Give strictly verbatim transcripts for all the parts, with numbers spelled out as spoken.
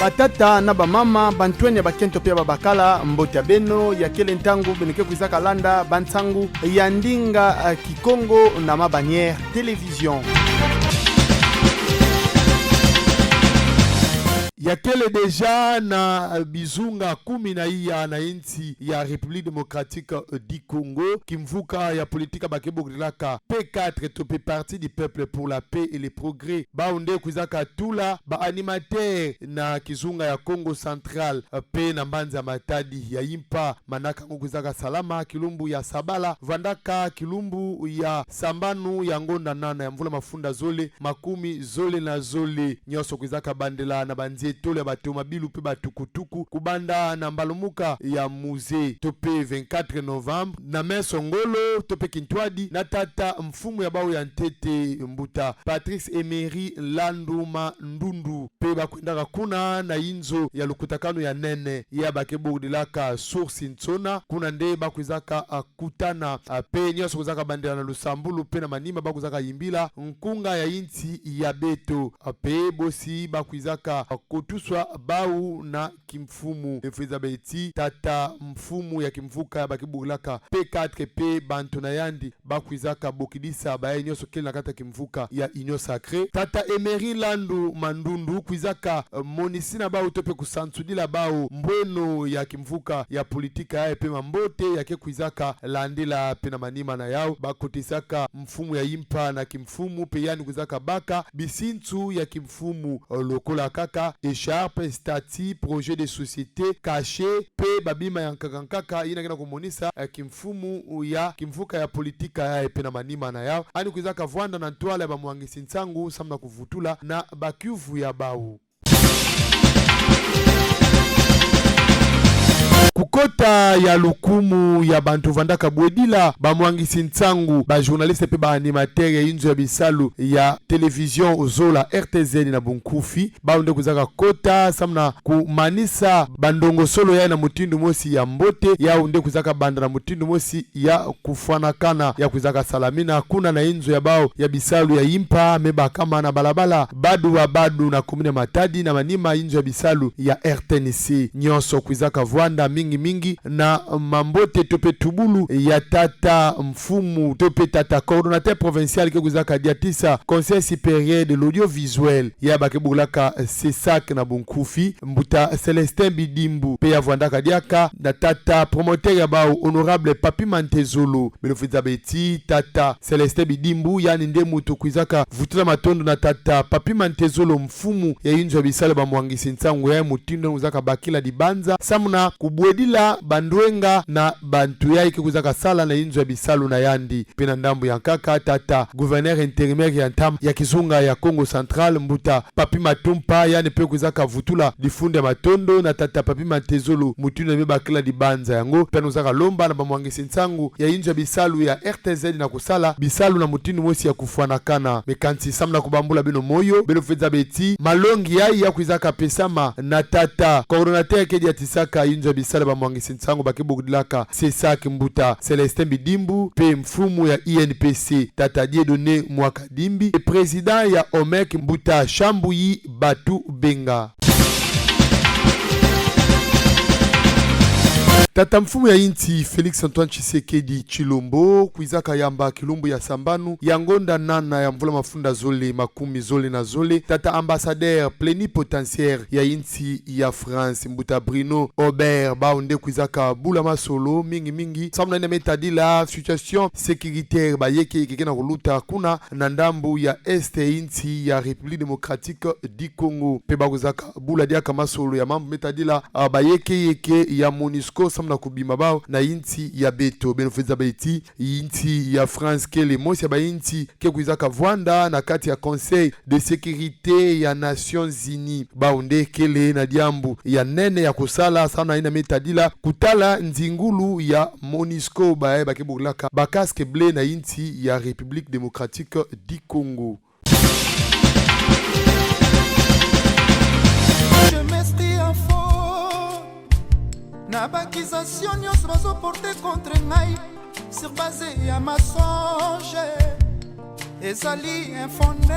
Batata na bamama, bantwenya ya bakento pe ya babakala, mbote ya beno, ya kele ntangu beno ke kwizaka landa bansangu ya ndinga, eh, Kikongo na Ma Bannière Télévision. Ya kele déjà na, eh, bizunga kumi na iya na insi ya République Démocratique, eh, du Congo, kimvuka ya politika ba ke bokilaka P quatre to pe Parti du Peuple pour la Paix et le Progrès. Bawu nde kwizaka tula ba animateurs na kizunga ya Kongo Central, eh, pe na mbanza Matadi ya impa. Manaka yango kwizaka salama kilumbu ya sabala, vandaka kilumbu ya sambanu ya ngonda nana ya mvula mafunda zole makumi zole na zole. Nyonso kwizaka bandela na banzietolo ya batomabilu pe batukutuku, kubanda na mbalumuka ya Musée to pe vingt-quatre novembre, na meso ngolo to pe kintwadi na tata mfumu ya bawu ya ntete, mbuta Patrice Emery Nlandu Mandundu. Pe bakwendaka kuna na inzo ya lukutakanu ya nene ya ba ke bokilaka Source Nsona, kuna nde bakwizaka, ah, kutana, ah, pe nyonso kwizaka bandela na lusambulu, pe na manima bakwizaka yimbila nkunga ya insi ya beto, ah, pe bosi bakwizaka, ah, kotuswa bawu na kimfumu. Beno fwe zaba ti tata mfumu ya kimvuka ya ba ke bokilaka P quatre pe bantu na yandi bakwizaka bokidisa baye nyonso kele na kati ya kimvuka ya Union Sacrée. Tata Emery Nlandu Mandundu kwizaka, eh, monisina bawu to pe kusansudila bawu mbweno ya kimvuka ya politika yayi pe mambote ya ke kwizaka landila. Pe na manima na yawu, bakotisaka mfumu ya impa na kimfumu, pe yandi kwizaka baka bisinsu ya kimfumu, eh, lokola kaka écharpe, statut, projet de société, cachet, pe babima ya nkaka nkaka, yina ke na kumonisa, eh, kimfumu ya kimvuka ya politika yayi. Pe na manima na yawu, yandi kwizaka vwanda na ntwala ya bamwangisi nsangu samu na kuvutula na bakiuvu ya bawu. Ku kota ya lukumu ya bantu vandaka bwedila bamwangisi nsangu, ba journaliste pe ba animateur ya inzo ya bisalu ya télévision Zola, R T Z na bunkufi, bawu nde kwizaka kota samu na kumanisa bandongosolo yayi na mutindu mosi ya mbote. Yawu nde kwizaka banda na mutindu mosi ya kufwanakana ya kwizaka salamina kuna na inzo ya bawu ya bisalu ya impa, me bakama na balabala Badu wa Badu na commune Matadi, na manima inzo ya bisalu ya R T N C. Nyonso kwizaka vwanda mingi mingi na mambote to pe tubulu ya tata mfumu to pe tata coordonnateur provincial ke kwizaka diatisa Conseil supérieur de l'audiovisuel, ya ba ke bokilaka CSAC na bunkufi, mbuta Célestin Bidimbu, pe ya vwandaka diaka na tata promoteur ya bawu, honorable Papy Mantezolo. Beno fwe zaba ti tata Célestin Bidimbu, yandi nde muntu kwizaka vutula matondo na tata Papy Mantezolo, mfumu ya inzo ya bisalu ya bamwangisi nsangu, ya mutindu kwizaka bakila dibanza samu na kubwedila bandwenga na bantu yayi ke kwizaka sala na inzo ya bisalu na yandi. Pe na ndambu ya nkaka, tata gouverneur intérimaire ya ntama ya kizunga ya Kongo Central, mbuta Papy Matumpa, yandi pe kwizaka vutula difundwa ya matondo na tata Papy Mantezolo, mutindu me bakila dibanza yango. Pe yandi kwizaka lomba na bamwangisi nsangu ya inzo ya bisalu ya R T Z na kusala bisalu na mutindu mosi ya kufwanakana. Me kansi samu na kubambula beno moyo, beno fwe zaba ti malongi yayi ya kwizaka pesama na tata coordonnateur ke diatisaka inzo ya bisalu ya bamwangisi nsangu ba ke bokilaka CSAC, mbuta Célestin Bidimbu, pe mfumu ya U N P C, tata Dieudonné Mwakadimbi, pe président ya OMEC, mbuta Shambuyi Batubenga. Tata mfumu ya insi Félix Antoine Tshisekedi Tshilombo kwizaka yamba kilumbu ya sambanu ya ngonda nana ya mvula mafunda zole makumi zole na zole tata ambassadeur plénipotentiaire ya insi ya France, mbuta Bruno Aubert. Bawu nde kwizaka bula masolo mingi mingi samu na yina me tadila situation sécuritaire, bayekeyeke ke na kuluta kuna na ndambu ya est ya insi ya République Démocratique du Congo. Pe bakwizaka bula diaka masolo ya mambu me tadila, ah, bayekeyeke ya MONUSCO samu na kubima bawu na insi ya beto. Beno fwe zaba ti insi ya France kele mosi ya bainsi ke kwizaka vwanda na kati ya Conseil de sécurité ya Nations Unies. Bawu nde kele na diambu ya nene ya kusala samu na yina me tadila kutala nzingulu ya MONUSCO, baye ba ke bokilaka ba casques bleus na insi ya République Démocratique du Congo. Je m'inscris en faux na ba accusations nyonso bazo porter contre ngai sur base ya mensonge. Ezali infondé.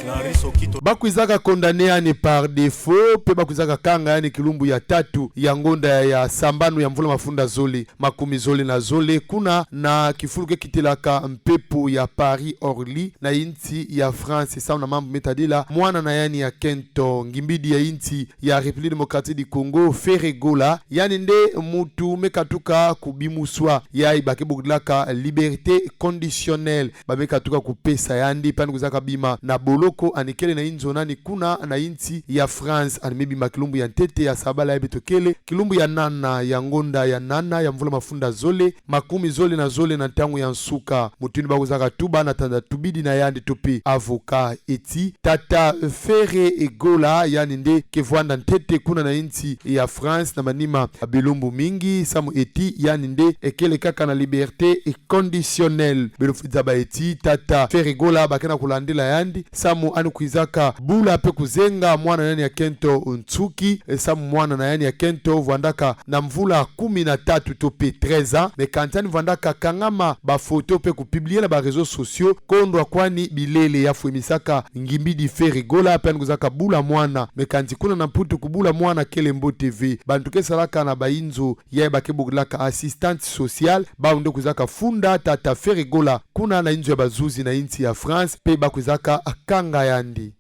Clarisse Okito. Bakwizaka condamner yandi par défaut, mpe bakwizaka kanga yandi kilumbu ya tatu ya ngonda ya sambanu ya mvula mafunda zole makumi zole na zole, kuna na kifulu ke kitilaka mpepo ya Paris Orly na insi ya France, samu na mambu me tadila mwana na yandi ya kento. Ngimbidi ya insi ya République Démocratique du Congo, Ferre Gola, yandi nde muntu me katuka kubimuswa, yayi ba ke bokilaka liberté conditionnelle, ba me katuka kupesa yandi, mpe yandi kwizaka bima na boloko, yandi kele na inzo nani kuna na insi ya France. Yandi me bima kilumbu ya ntete ya sabala yayi beto kele, kilumbu ya nana ya ngonda ya nana ya mvula mafunda zole makumi zole na zole, na ntangu ya nsuka, muntu ni bakwizaka tuba na tanda tubidi na yandi to mpe avocat, eti tata Ferre Gola, yandi nde ke vwanda ntete kuna na insi ya France na manima bilumbu mingi, samu eti yandi nde kele kaka na liberté conditionnelle. Beno fwi zaba eti tata Ferre Gola ba ke na kulandila yandi, samu yandi kwizaka bula mpe kuzenga mwana na yandi ya kento nsuki, e, samu mwana na yandi ya kento vwandaka na mvula kumi na tatu to mpe treize ans, mais kansi yandi vwandaka kangama ba photo mpe kupublier na ba réseaux sociaux, kondwa kwani bilele ya fwemisaka ngimbidi Ferre Gola, mpe yandi kwizaka bula mwana. Mais kansi kuna na Mputu kubula mwana kele mbote ve. Bantu ke salaka na ba inzo yayi ba ke bokilaka assistante sociale, bawu nde kwizaka funda tata Ferre Gola kuna na inzo ya bazuzi na insi ya France, mpe bakwizaka kanga yandi.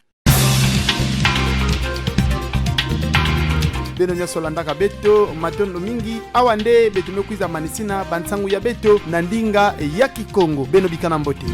Beno nyonso landaka beto, matondo mingi. Awa nde beto me kwiza manisina bansangu ya beto na ndinga ya Kikongo. Beno bikana mbote.